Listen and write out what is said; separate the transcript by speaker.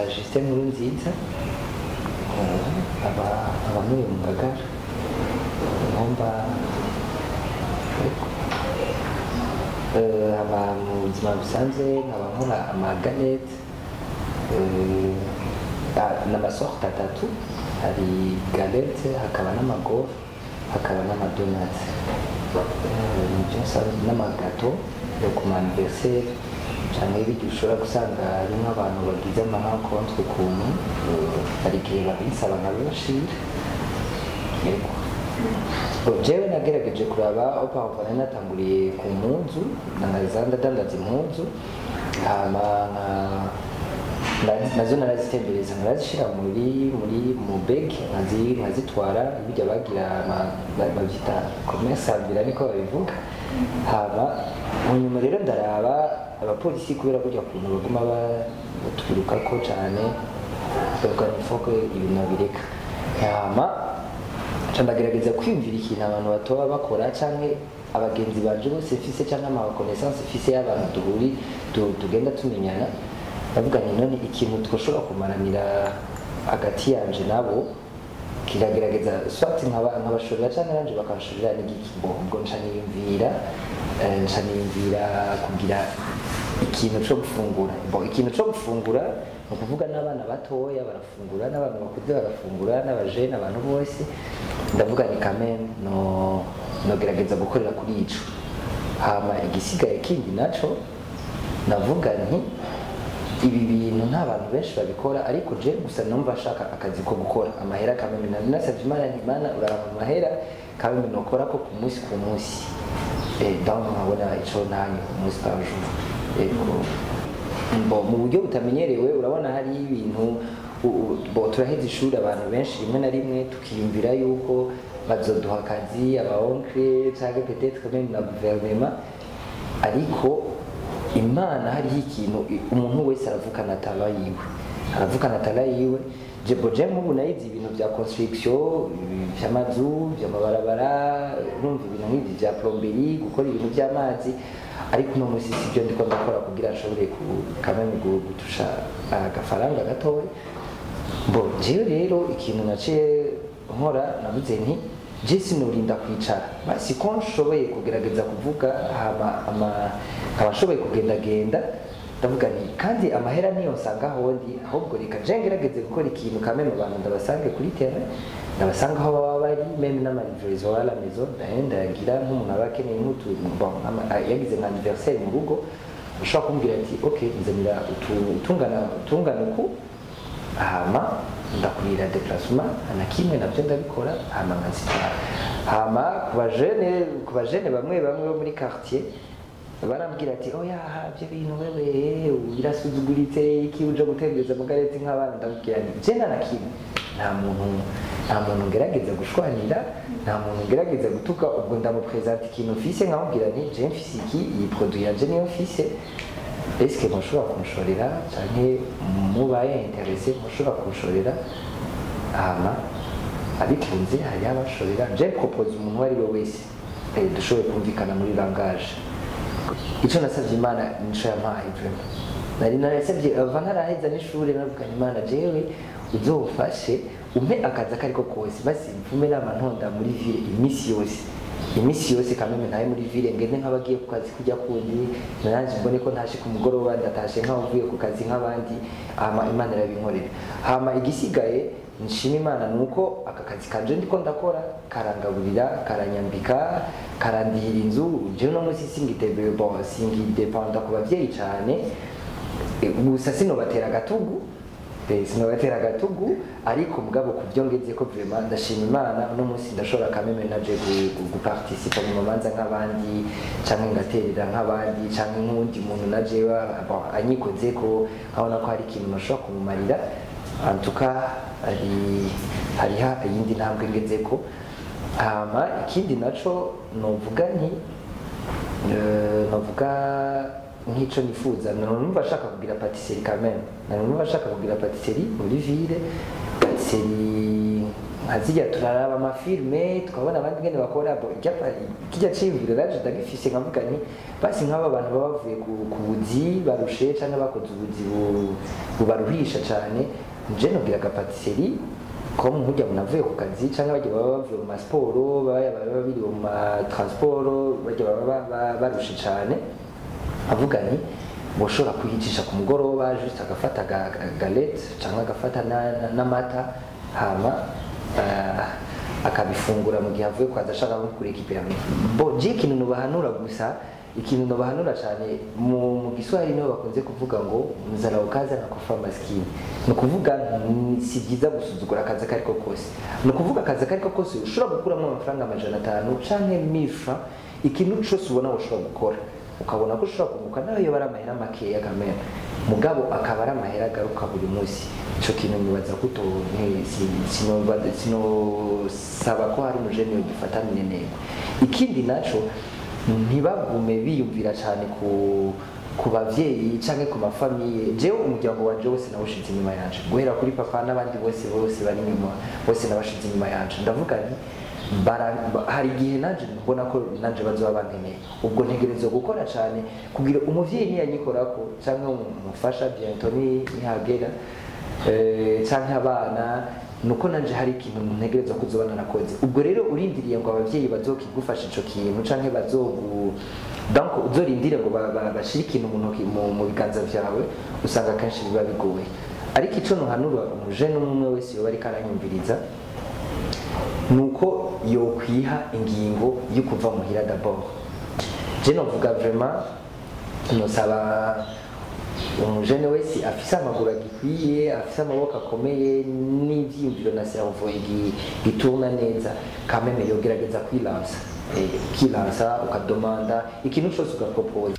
Speaker 1: Justin Nkurunziza, aba ntuye mu Ngagara, ngomba aba mu buzima busanzwe nkaba nkora ama galettes n'ama sortes atatu: hari galette, hakaba n'ama gaufres, hakaba n'ama donuts. Nibyo nsanzwe, n'ama gâteaux yo ku ma anniversaire canke ibiryo ushobora gusanga hari nk'abantu bagize ama rencontres ukuntu, hari igihe babinsaba nkabibashira. Yego. Bon, jewe nagerageje kuraba auparavant, nari natanguriye ku mpuzu, nkaza ndadandaza impuzu, hama nazo narazitembereza, narazishira muri mu bag, nkazitwara bijya bagira babyita commerce ambulant, niko babivuga. Hama mu nyuma rero ndaraba abapolisi, kubera kurya kuntu baguma batwirukako cane, bavuga ni faut que ibintu babireka. Hama nca ndagerageza kwiyumvira ikintu abantu batoba bakora, canke abagenzi banje bose mfise, canke ama connaissances mfise y'abantu duhuri tugenda tumenyana. Ndavuga nti: "None ikintu twoshobora kumaranira hagati yanje nabo, kiragerageza soit nkabashorera canke nanje bakanshorera, n'igiki?" Bo ubwo nca niyumvira kugira ikintu co gufungura. Bon, ikintu co gufungura ni ukuvuga n'abana batoya barafungura, n'abantu bakuze barafungura, n'abajene, abantu bose. Ndavuga ni quand même no nogerageza gukorera kuri ico. Hama igisigaye kindi naco, navuga nti ibi bintu nta bantu benshi babikora, ariko je gusa numva ashaka akazi ko gukora amahera. Quand même nari nasavye Imana nti: "Imana, urampa amahera quand même nokora ko ku munsi ku munsi." Donc nkabona ico ntanye ku munsi, par jour. Ego. Bon, mu buryo butamenyerewe, urabona hari ibintu bon, turaheza ishuri, abantu benshi rimwe na rimwe tukiyumvira yuko bazoduha akazi, aba oncle canke peut-être même na gouvernement. Ariko Imana, hariho ikintu, umuntu wese aravukana talent yiwe, aravukana talent yiwe. Jebo je nk'ubu nayize ibintu bya construction, by'amazu, by'amabarabara, urumva, ibintu nk'ibyo bya plomberie, gukora ibintu by'amazi, ariko uno munsi si byo ndiko ndakora kugira nshobore ku kameme gutusha agafaranga gatoya. Bo jewe rero ikintu naciye nkora, navuze nti je sinorinda kwicara, basi ko nshoboye kugerageza kuvuga, hama nkaba nshoboye kugendagenda, ndavuga nti kandi amahera niyo nsanga ahondi, ahubwo reka je ngerageze gukora ikintu quand même abantu ndabasange kuri terrain, ndabasanga aho baba bari, même n'ama livraisons à la maison ndayagira. Nk'umuntu aba akeneye nk'utu, bon, yagize nka anniversaire mu rugo, ushobora kumbwira ati: "Ok, nzanira utungana uku," hama ndakurira déplacement na kimwe, nabyo ndabikora, hama nkazitwara. Hama ku bajene bamwe bamwe bo muri quartier barambwira ati: "Oya, ibyo bintu wewe birasuzuguritse, iki uje gutembereza mu galettes nk'abana?" Ndabwira nti je nta na kimwe, nta muntu ngerageza gushwanira, nta muntu ngerageza gutuka. Ubwo ndamupresenta ikintu mfise, nkamubwira nti: "Je mfise iki, iyi produit yanje niyo mfise, est-ce que mushobora kunshorera, canke mubaye intéressé mushobora kunshorera?" Hama abikunze hariho abashorera. Je propose umuntu uwo ari we wese, dushoboye kumvikana muri langage. Ico nasavye Imana nico yampaye. Vraiment nari narasavye ava ntaraheza n'ishure, navuga: "Imana, jewe uzofashe umpe akazi akariko kose, basi mvume nama ntonda muri ville iminsi yose, iminsi yose quand même ntaye muri ville, ngende nk'abagiye ku kazi kujya kundi, nanje mbone ko ntashe ku mugoroba, ndatashe nk'abavuye ku kazi nk'abandi." Hama Imana irabinkorera. Hama igisigaye nshima Imana nuko aka kazi kanje ndiko ndakora karangaburira, karanyambika, karandihira inzu. Jewe no munsi singitebe, bon, singidependa ku bavyeyi cane. Gusa sinobatera agatugu, sinobatera agatugu, ariko mugabo ku byo ngeze ko vraiment ndashima Imana. Uno munsi ndashobora quand même naje guparticipa mu mamanza nk'abandi, canke ngaterera nk'abandi, canke nk'uwundi muntu naje bon, anyikoze ko nkabona ko hari ikintu nashobora kumumarira. En tout cas hariha iyindi ntambwe ngezeko. Hama ikindi naco novuga nti novuga nk'ico nifuza, numva ashaka kugira pâtisserie quand même, numva ashaka kugira pâtisserie muri ville, pâtisserie. Nka zirya turaraba ama films, tukabona abandi ngene bakora. Bo kijya ciyumviro naje ndagifise, nkavuga nti basi nk'aba bantu baba bavuye ku buzi barushe canke bakoze ubuzi bubaruhisha cane, nje nogira aga pâtisserie ko nkujya umuntu avuye ku kazi, canke bajya baba bavuye mu masiporo, baba biri mu ma transport, bajya baba barushe cane, avuga nti boshobora kuyicisha ku mugoroba, juste agafata galette canke agafata n'amata, hama akabifungura mu gihe avuye kwaza ashaka nko ku récupéra. Bo je ikintu nubahanura gusa, ikintu nubahanura cyane, mu Giswahili niho bakunze kuvuga ngo "Mdharau kazi anakufa maskini". Ni ukuvuga si byiza gusuzugura akazi ako ariko kose. Ni ukuvuga akazi ako ariko kose ushobora gukuramo amafaranga 500 canke 1000 francs, ikintu cose ubona ushobora gukora ukabona ko ushobora kunguka, nayo yoba ari amahera makeya kamera, mugabo akaba ari amahera agaruka buri munsi. Ico kintu nibaza ko sinosaba ko hari umujene yogifata minenegwe. Ikindi naco, ntibagume biyumvira cyane ku bavyeyi canke ku ma familles. Jewe umuryango wanje wose nawushize inyuma yanje, guhera kuri papa n'abandi bose bose bari inyuma, bose nabashize inyuma yanje. Ndavuga nti hari igihe nanje mbona ko nanje bazoba bankeneye, ubwo ntegerezwa gukora cyane kugira umuvyeyi niyanyikorako canke umufasha bientôt nihagera, canke abana, nuko nanje hari ikintu ntegerezwa kuzoba narakoze. Ubwo rero urindiriye ngo abavyeyi bazokigufasha ico kintu canke bazogu donc uzorindire ngo bashire ikintu mu ntoki, mu biganza vyawe, usanga kenshi biba bigoye. Ariko ico nohanura umujene umwe wese yoba ariko aranyumviriza, nuko yokwiha ingingo yo kuva muhira d'abord. Je novuga vraiment, nosaba umujene wese afise amaguru agikwiye, afise amaboko akomeye n'ivyiyumviro na cerveau gitourna neza, quand même yogerageza kwilansa, ukilansa, ukadomanda ikintu cose, ugaproposa.